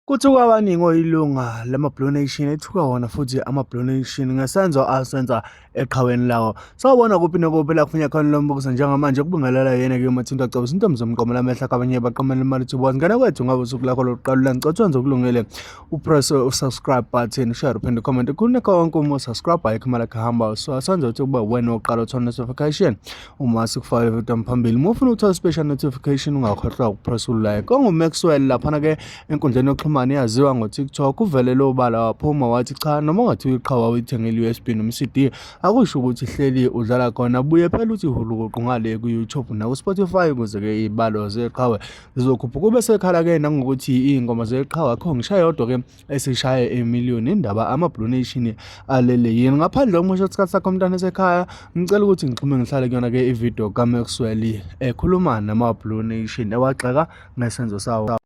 Kuthiwa abaningi oyilunga lama-Blue Nation ethuka wona futhi ama-Blue Nation ngesenzo asenza eqhaweni lawo. Sawubona kuphi nokuphi la kufunya khona lo mbukiso njengamanje kubingelela yena ke uMathinta Cebo intombi zomqomela amehla kabanye baqomela imali ukuthi boss ngane kwethu ngabe usuku lakho lokuqala la ngicela wenze okulungile upress usubscribe button share uphinde comment khululeka wonke uma usubscribe ayikho imali akuhamba so asenze ukuthi kube wena oqala uthola notification uma sikufaka ividiyo phambili uma ufuna ukuthola special notification ungakhohlwa ukupress ulike onguMaxwell laphana ke enkundleni yokuxhumana eyaziwa ngo-TikTok uvelele obala waphuma wathi cha noma ungathiwa iqhawe uyithengele i-USB noma i-CD akusho ukuthi hleli udlala khona buye phela uthi hulukuqu ngale ku-YouTube naku-Spotify ukuze-ke iy'balo zeqhawe zizokhuphuka ube sekhala-ke nangokuthi iy'ngoma zeqhawe akho ngisho eyodwa-ke esishaye emiliyoni indaba ama-Blue Nation alele yini ngaphandle kokumosha isikhathi sakho mntana esekhaya ngicela ukuthi ngixhume ngihlale kuyona-ke ividiyo kaMaxwell ekhuluma nama-Blue Nation ewagxeka ngesenzo sawo.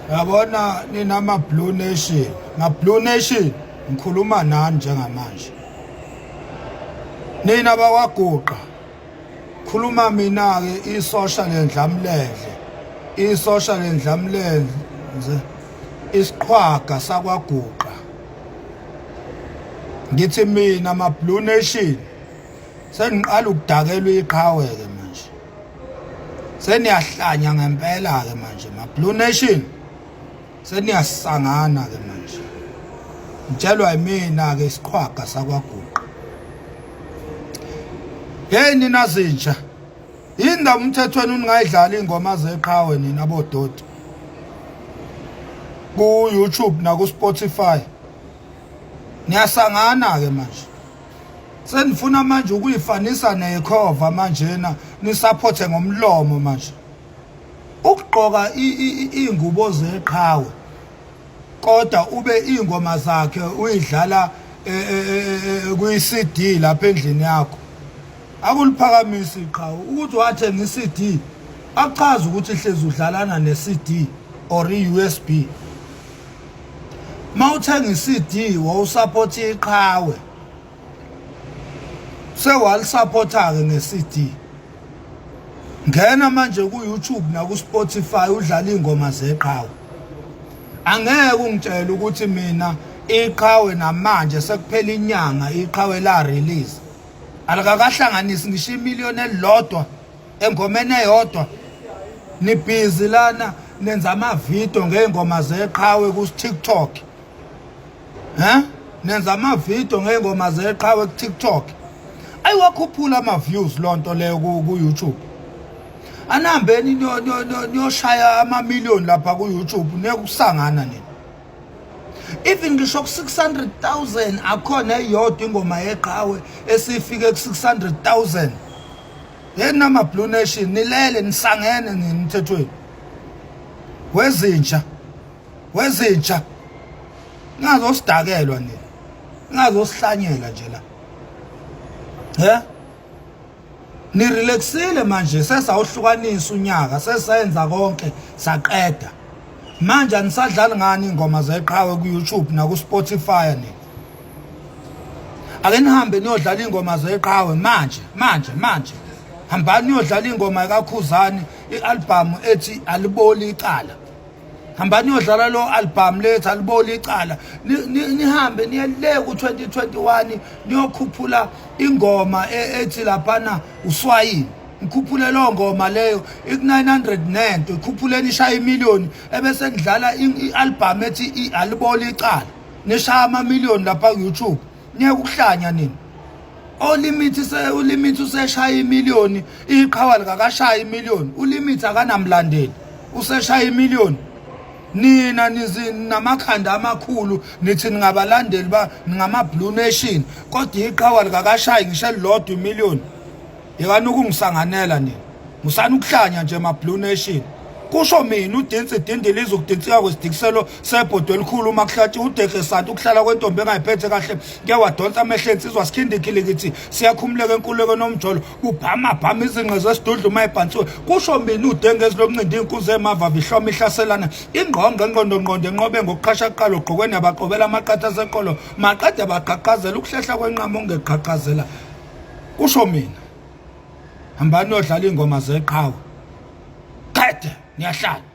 Yabona nina ma Blue Nation, ma Blue Nation ngikhuluma nani njengamanje. Nina bakwaguqa. Khuluma mina ke isosha lendlamlendle. Isosha lendlamlenze isiqhwaga sakwaguqa. Ngithi mina ma Blue Nation sengiqala ukudakelwa iqhawe ke manje. Seniyahlanya ngempela ke manje ma Blue Nation. Seniyasangana ke manje. Ngitshelwa yimina ke isiqhwaga sakwaGuqa. Hey nina zinja. Yini ndaba umthethweni uningayidlali ingoma zeqhawe nina bodoti. Ku YouTube na ku Spotify. Niyasangana ke manje. Senifuna manje ukuyifanisa nekhova manjena nisaphothe ngomlomo manje. Ukugqoka ingubo zeqhawe kodwa ube ingoma zakhe uyidlala e, e, e, kwi-CD lapha endlini yakho akuliphakamisi iqhawe ukuthi wathenga i-CD akuchazi ukuthi hlezi udlalana ne-CD or i-USB mawuthenga i-CD wawusupport iqhawe sewalisupporta-ke nge-CD ngena manje ku-YouTube naku-Spotify udlala iy'ngoma zeqhawe angeke ungitshele ukuthi mina iqhawe namanje sekuphela inyanga iqhawe la release alikakahlanganisi ngisho imiliyoni elilodwa engomeni eyodwa nibhizi lana nenza amavidiyo ngey'ngoma zeqhawe ku-TikTok Eh? Nenza ama video ngengoma zeqhawe ku TikTok. Ayiwakhuphula ama views lonto leyo ku YouTube. Anihambeni niyoshaya ama million lapha ku YouTube nekusangana nini. Even ngisho ku 600,000 akhona eyodwa ingoma yeqhawe esifike ku 600,000. Yena ama Blue Nation nilele nisangene nini emthethweni. Wezinja. Wezinja. Ningazosidakelwa nina. Ningazosihlanyela nje la. He? Ni relaxile manje sesawuhlukanisa unyaka sesenza konke saqeda. Manje anisadlali ngani ingoma zeqhawe ku YouTube na ku Spotify nina. Ake nihambe niyodlala ingoma zeqhawe manje manje manje. Hambani niyodlala ingoma kaKhuzani ialbum ethi aliboli icala. Hambani niyodlala lo album lethu aliboli icala. Nihambe niye le ku 2021 niyokhuphula ingoma e, ethi laphana uswayini. Ngikhuphule lo ngoma leyo iku 900 nento ikhuphuleni ishaya imillion ebese nidlala ialbum ethi aliboli icala. Nishaya ama million lapha ku YouTube. Niyeke ukuhlanya nina. Olimit se ulimit useshaya imillion iqhawa likakashaya imillion ulimit akanamlandeli useshaya imillion nina namakhanda amakhulu nithi ningabalandeli ba ningama blue nation kodwa iqhawa likakashayi ngisho elilodwa imillion yekani ukungisanganela nina musani ukuhlanya nje ma blue nation kusho mina udinsi dindile izokudinsika kwesidikiselo sebhodo elikhulu uma kuhlatshiwe udehle santi ukuhlala kwentombi engayiphethe kahle ke wadonsa amehlo ensizwa sikhindi ikhilikithi siyakhumuleka enkululeko nomjolo kubhama bhama izinqe zesidudla uma ibhansiwe kusho mina udengezi lomncindi inkunzi emavava ihloma ihlaselana ingqongqo enqondo nqondo enqobe ngokuqhasha kuqala ogqokweni yabaqobela amaqatha aseqolo maqede baqhaqhazela ukuhlehla kwenqama ongeqhaqhazela kusho mina hambani niyodlala iy'ngoma zeqhawe qede niyahlala.